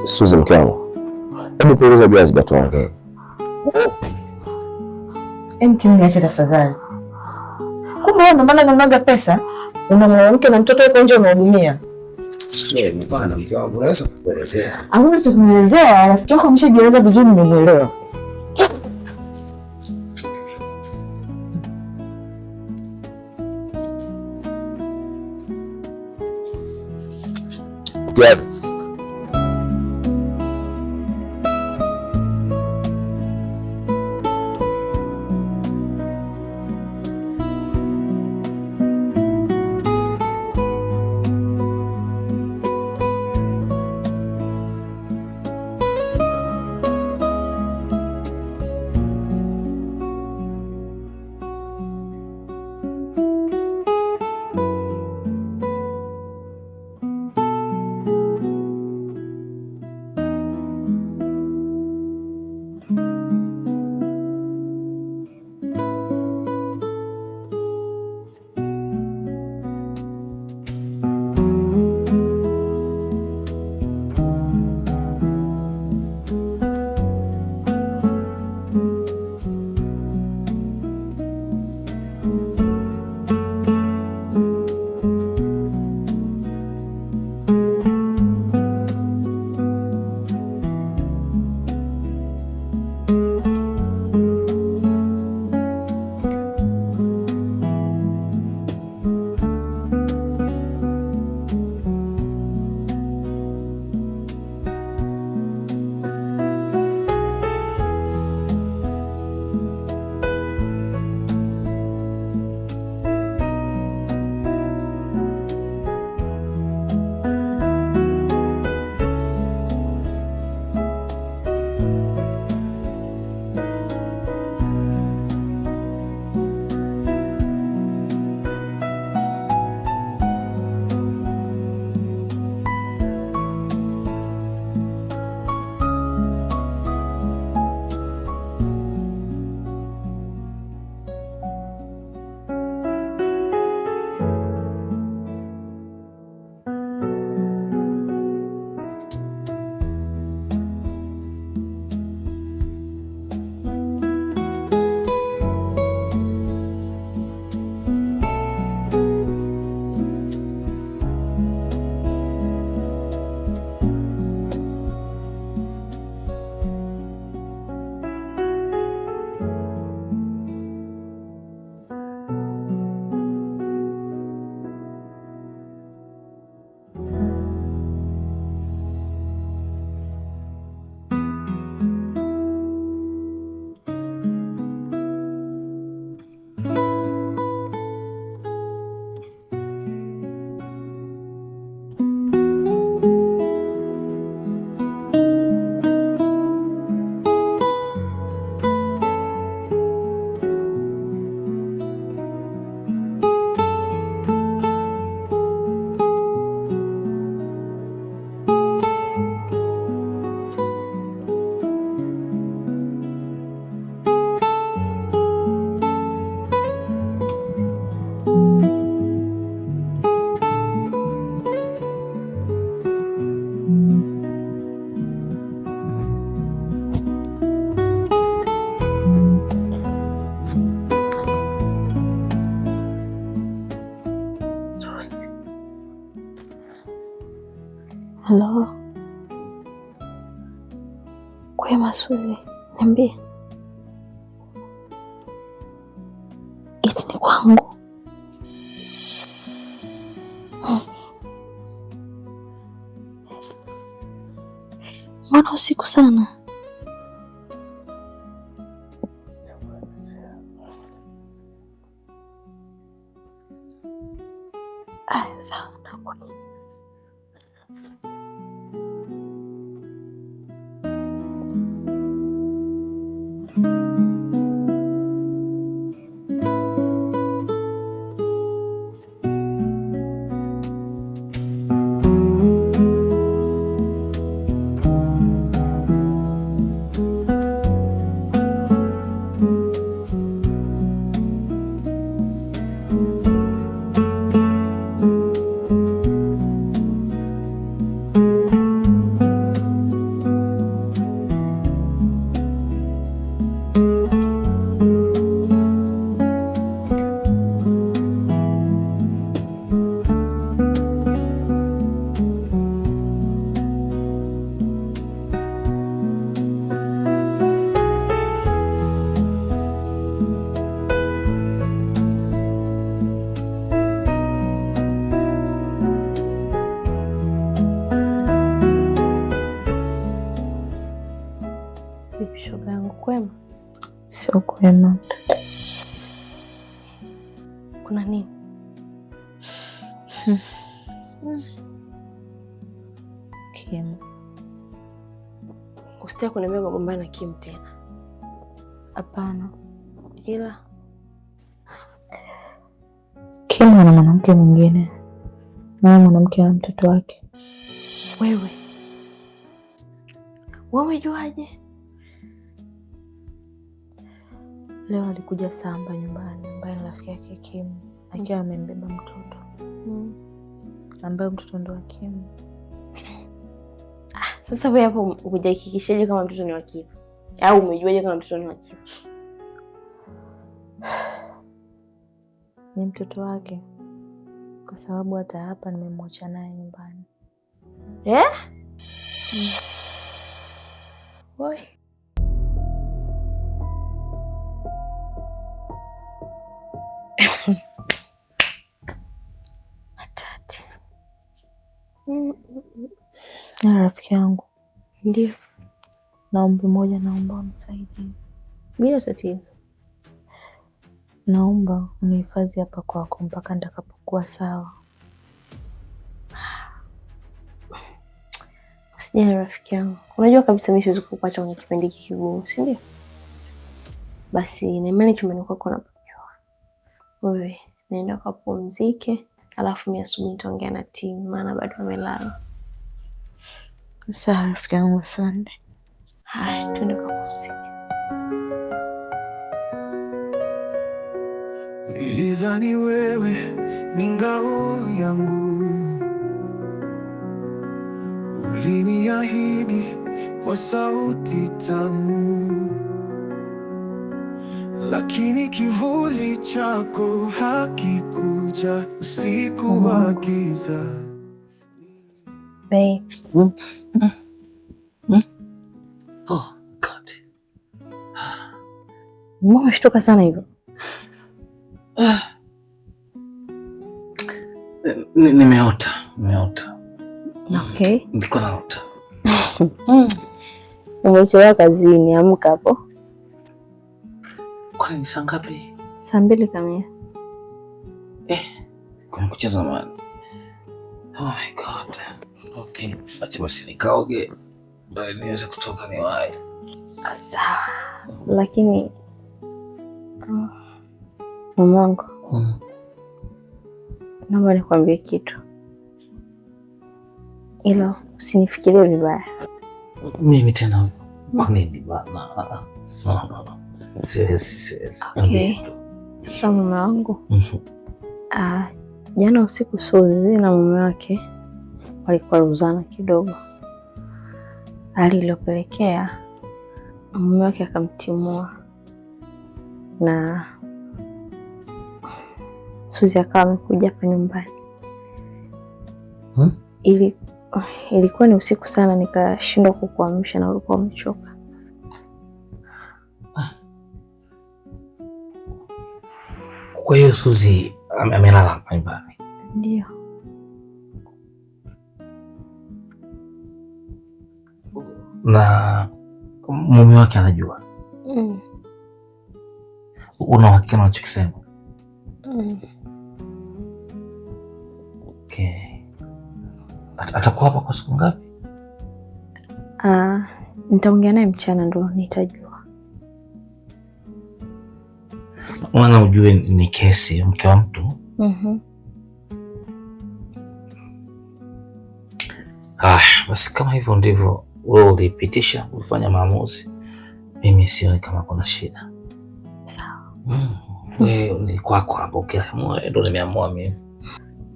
Suzi, mke wangu, hebu punguza jazba tuongee. Em, niache tafadhali. Kumbe wewe ndo maana unaonaga pesa, una mwanamke na mtoto yuko nje unahudumia. Hapana mke wangu, naweza kukuelezea. Hakuna cha kunielezea, rafiki yako ameshajieleza vizuri, nimemuelewa. Good. Halo, kwema Suzi, niambie. Eti ni kwangu? Mbona usiku sana? Aya, sawa, nakuja. Vipi shoga yangu, kwema? Sio kwema. Kuna nini? Kim. Usitaki kuniambia umegombana na Kim tena? Hapana. Ila Kim ana mwanamke mwingine. Na mwanamke ana mtoto wake. Wewe umejuaje? Leo alikuja Samba nyumbani, ambaye ni rafiki yake Kim, akiwa amembeba mtoto. Ambaye mtoto ndo wa Kim. Sasa wewe hapo hujahakikishaje kama mtoto ni wa Kim? Au umejuaje kama mtoto ni wa Kim? Ni mtoto wake. Kwa sababu hata hapa nimemwacha naye nyumbani. Eh? Oi. Atati. Na rafiki yangu. Ndio. Naomba moja, naomba unisaidie. Bila tatizo. Naomba unihifadhi hapa kwako mpaka nitakapokuwa sawa. Usijali rafiki yangu. Unajua kabisa mimi siwezi kukuacha kwenye kipindi hiki kigumu, si ndio? Basi na imani chumbani kwako unapojua. Wewe nenda ukapumzike, alafu mimi asubuhi nitaongea na timu maana bado amelala. Sawa rafiki yangu, asante. Haya, twende ukapumzike. Nilidhani wewe ni ngao yangu, uliniahidi kwa sauti tamu, lakini kivuli chako hakikuja usiku wa giza. Babe. Oh God. Mbona umeshtuka sana hivyo? Nimeota, nimeota. Okay. Nilikuwa naota. Umechelewa kazini, amka hapo. Kwani ni saa ngapi? 2:00 kamili. Kuna kucheza mali. Oh my God. Okay, acha basi nikaoge. Bali niweze kutoka niwahi. Sawa. Lakini mamangu, naomba nikwambie kitu. Ila usinifikirie vibaya. Mimi tena kwa nini bana? No, no, no. Siwezi, siwezi. Okay. Sasa mume wangu, jana usiku Suzi na mume wake walikwaruzana kidogo. Hali iliyopelekea mume wake akamtimua na Suzi akawa amekuja hapa nyumbani. Ilikuwa ni usiku sana, nikashindwa kukuamsha na ulikuwa umechoka. Kwa hiyo Suzi amelala hapa nyumbani? Ndio. Na mume wake anajua? Una uhakika na unachokisema? Okay. Atakuwa hapa kwa siku ngapi? Nitaongea naye mchana ndo nitajua. Maana ujue ni kesi mke wa mtu. Basi kama hivyo ndivyo wewe ulipitisha, ulifanya maamuzi, mimi sioni kama kuna shida. Sawa. Wewe ni kwako hapo, ukiamua ndo nimeamua mimi.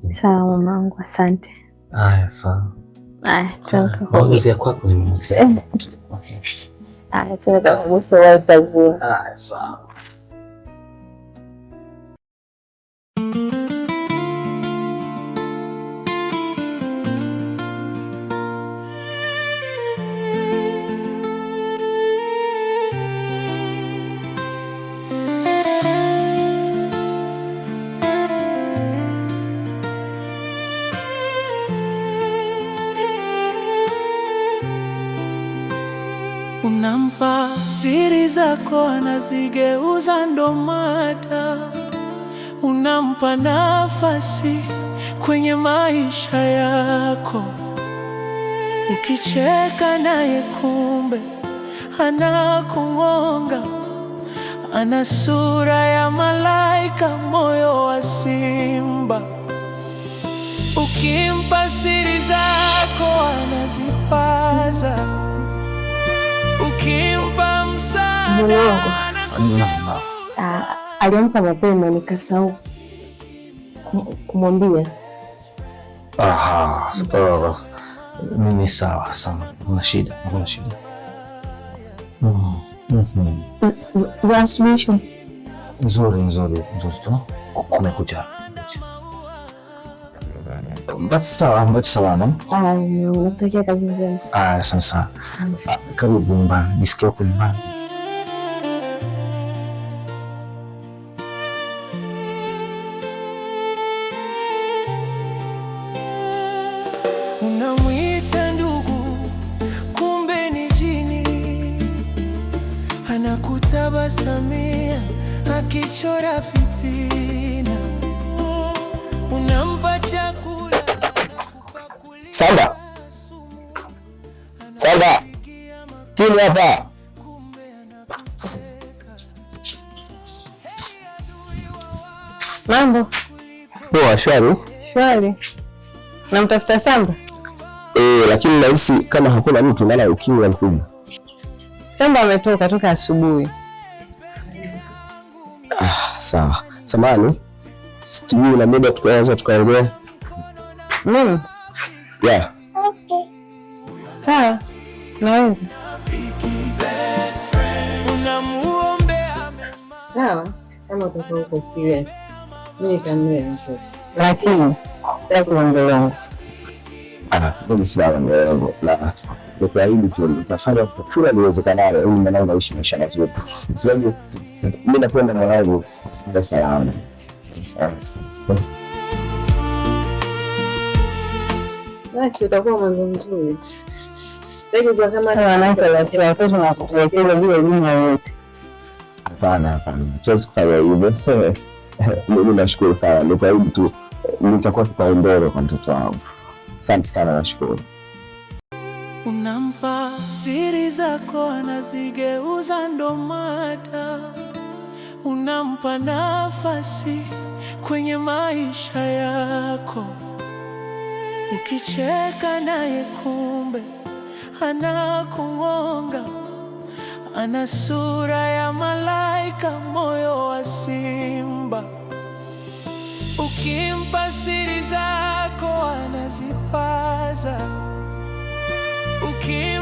Sawa mamangu, asante. Haya, sawa. Haya, twende. Maamuzi ya kwako ni maamuzi. Haya, twende tukabusu kazini. Haya, sawa. Unampa siri zako, anazigeuza ndo mada. Unampa nafasi kwenye maisha yako. Ukicheka naye kumbe anakuonga. Ana sura ya malaika, moyo wa simba. Ukimpa siri zako anazipaza. Ukimpa msaada Mwanangu. Naam. Ah, aliamka mapema nikasahau kumwambia. Aha, sawa. Mimi sawa sawa, hakuna shida, hakuna shida. Za asubuhi. Nzuri, nzuri, nzuri tu. Kumekucha. Basi sawa, basi salama. Ah, nakutakia kazi njema. Ah, asante sana. Ah, karibu nyumbani, jisikie huko nyumbani. Unamwita ndugu, kumbe ni jini. Anakutabasamia akichora fitina. Unampa chakula, anakupakulia Samba. sumu. Samba. Chini hapa. Kumbe anakuteka. Mambo Poa, shwari. shwari. Namtafuta Samba. Eh, lakini nahisi kama hakuna mtu maana ukimya mkubwa. Samba ametoka toka asubuhi. Sawa. Samahani. Sijui na muda tukaanza tukaongea. Mimi Yeah. sawa, naweza. Unamuombea Sawa, kama utakuwa uko serious, mimi nitamlea mtoto, lakini sitaki mambo. Ah, mimi sina mambo la nikuahidi tu nitafanya kila liwezekanalo ili mwanangu aishi maisha mazuri. Kwa sababu mimi napenda mwanangu awe salama. Ah. Basi utakuwa mwanzo mzuri. Sitaki kuwa kama wanawake wanatia watoto na kutelekeza bila elimu yoyote. Hapana, hapana, siwezi kufanya hivyo. Mimi nashukuru sana, nitaahidi tu nitakuwa kipaumbele kwa mtoto wangu. Asante sana, nashukuru. Unampa siri zako, anazigeuza ndo mada. Unampa nafasi kwenye maisha yako. Ukicheka naye kumbe anakuonga. Ana sura ya malaika, moyo wa simba. Ukimpa siri zako anazipaza. Ukimpa